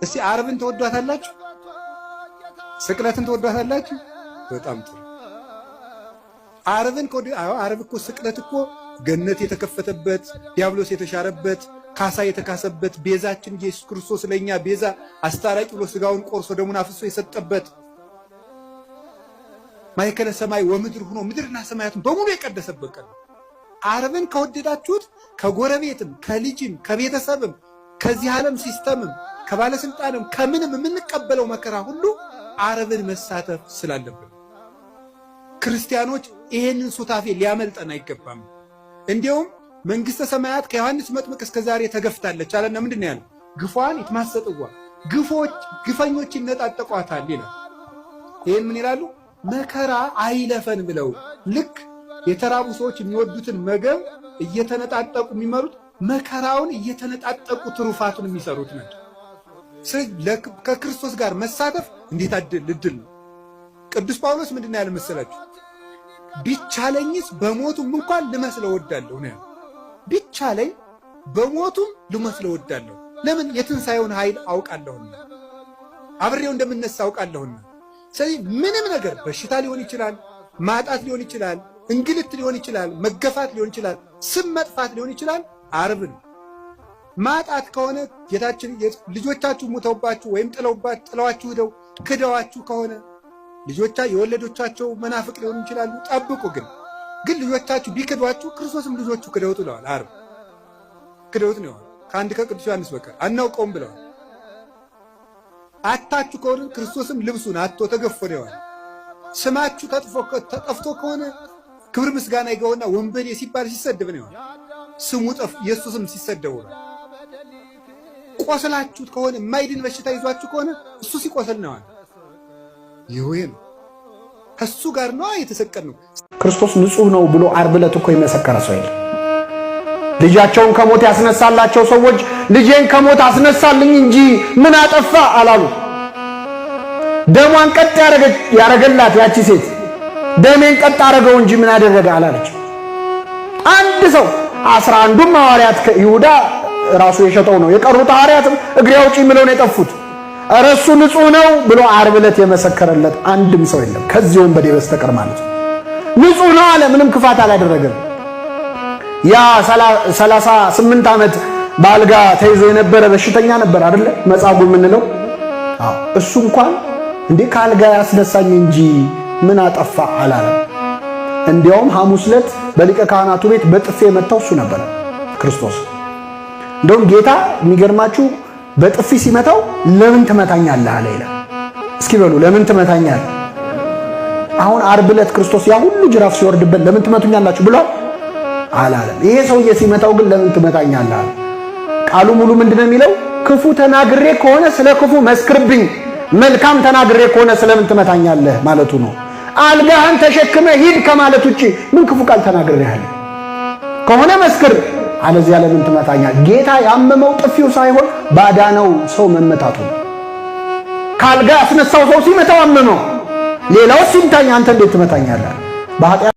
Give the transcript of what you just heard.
እስቲ ዓርብን ትወዷታላችሁ? ስቅለትን ትወዷታላችሁ? በጣም ጥሩ። ዓርብን ዓርብ እኮ ስቅለት እኮ ገነት የተከፈተበት፣ ዲያብሎስ የተሻረበት፣ ካሳ የተካሰበት፣ ቤዛችን ኢየሱስ ክርስቶስ ለእኛ ቤዛ አስታራቂ ብሎ ስጋውን ቆርሶ ደሙን አፍሶ የሰጠበት፣ ማእከለ ሰማይ ወምድር ሆኖ ምድርና ሰማያትን በሙሉ የቀደሰበት ቀን ነው። ዓርብን ከወደዳችሁት ከጎረቤትም ከልጅም ከቤተሰብም ከዚህ ዓለም system ም ከባለስልጣንም ከምንም የምንቀበለው መከራ ሁሉ ዓርብን መሳተፍ ስላለብን ክርስቲያኖች ይሄንን ሱታፌ ሊያመልጠን አይገባም። እንዲያውም መንግስተ ሰማያት ከዮሐንስ መጥምቅ እስከ ዛሬ ተገፍታለች አለና ምንድን ነው ያለው? ግፏን ይትማሰጥዋ፣ ግፎች ግፈኞች ይነጣጠቋታል ይላል። ይህን ምን ይላሉ? መከራ አይለፈን ብለው ልክ የተራቡ ሰዎች የሚወዱትን ምግብ እየተነጣጠቁ የሚመሩት መከራውን እየተነጣጠቁ ትሩፋቱን የሚሰሩት ናቸው። ከክርስቶስ ጋር መሳተፍ እንዴት እድል ነው! ቅዱስ ጳውሎስ ምንድን ነው ያለ መሰላችሁ? ቢቻለኝስ በሞቱም እንኳን ልመስለው እወዳለሁ ነው ያለው። ቢቻለኝ በሞቱም ልመስለው እወዳለሁ። ለምን? የትንሣኤውን ኃይል አውቃለሁና፣ አብሬው እንደምነሳ አውቃለሁና። ስለዚህ ምንም ነገር በሽታ ሊሆን ይችላል፣ ማጣት ሊሆን ይችላል፣ እንግልት ሊሆን ይችላል፣ መገፋት ሊሆን ይችላል፣ ስም መጥፋት ሊሆን ይችላል። ዓርብን ማጣት ከሆነ ጌታችን ልጆቻችሁ ሙተውባችሁ ወይም ጥለዋችሁ ሄደው ክደዋችሁ ከሆነ ልጆቻ የወለዶቻቸው መናፍቅ ሊሆኑ ይችላሉ። ጠብቁ። ግን ልጆቻችሁ ቢክዷችሁ ክርስቶስም ልጆቹ ክደውት ብለዋል። ዓርብ ክደውት ነው ከአንድ ከቅዱስ ዮሐንስ በቀር አናውቀውም ብለዋል። አታችሁ ከሆነ ክርስቶስም ልብሱን አጥቶ ተገፎ ነው። ስማችሁ ተጠፍቶ ከሆነ ክብር ምስጋና ይገውና ወንበዴ ሲባል ሲሰደብ ነው። ስሙ ጠፍ የእሱ ስም ሲሰደቡ ነው። ቆስላችሁት ከሆነ የማይድን በሽታ ይዟችሁ ከሆነ እሱ ሲቆስል ነው። ይሄ ነው ከሱ ጋር ነው የተሰቀልነው። ክርስቶስ ንጹሕ ነው ብሎ ዓርብ ዕለት እኮ የመሰከረ ሰው የለም። ልጃቸውን ከሞት ያስነሳላቸው ሰዎች ልጄን ከሞት አስነሳልኝ እንጂ ምን አጠፋ አላሉ። ደሟን ቀጥ ያረገላት ያቺ ሴት ደሜን ቀጥ አረገው እንጂ ምን አደረገ አላለች። አንድ ሰው 11ዱም ሐዋርያት ከይሁዳ ራሱ የሸጠው ነው። የቀሩት ሐዋርያትም እግሬ አውጪኝ ብለው ነው የጠፉት። ኧረ እሱ ንጹሕ ነው ብሎ ዓርብ ዕለት የመሰከረለት አንድም ሰው የለም ከዚህ ወንበዴ በስተቀር ማለት ነው። ንጹሕ ነው አለ። ምንም ክፋት አላደረገም። ያ 38 ዓመት በአልጋ ተይዞ የነበረ በሽተኛ ነበር አይደለ? መጻጉዕ የምንለው እሱ እንኳን እንዴ ከአልጋ ያስነሳኝ እንጂ ምን አጠፋ አላለም። እንዲያውም ሐሙስ ዕለት በሊቀ ካህናቱ ቤት በጥፊ የመታው እሱ ነበረ ክርስቶስ። እንደውም ጌታ የሚገርማችሁ በጥፊ ሲመታው ለምን ትመታኛለህ አለ ይላል። እስኪ በሉ ለምን ትመታኛለህ? አሁን ዓርብ ዕለት ክርስቶስ ያ ሁሉ ጅራፍ ሲወርድበት ለምን ትመቱኛላችሁ ብሏል አላለም። ይሄ ሰውዬ ሲመታው ግን ለምን ትመታኛለህ አለ። ቃሉ ሙሉ ምንድነው የሚለው? ክፉ ተናግሬ ከሆነ ስለ ክፉ መስክርብኝ፣ መልካም ተናግሬ ከሆነ ስለምን ትመታኛለህ ማለቱ ነው። አልጋህን ተሸክመ ሂድ ከማለት ውጪ ምን ክፉ ቃል ተናግሬሃለሁ? ከሆነ መስክር፣ አለዚያ ለምን ትመታኛለህ? ጌታ ያመመው ጥፊው ሳይሆን ባዳነው ሰው መመታቱ ነው። ካልጋ ያስነሳው ሰው ሲመታው አመመው። ሌላው ሲምታኝ አንተ እንዴት ትመታኛለህ? በኃጢአት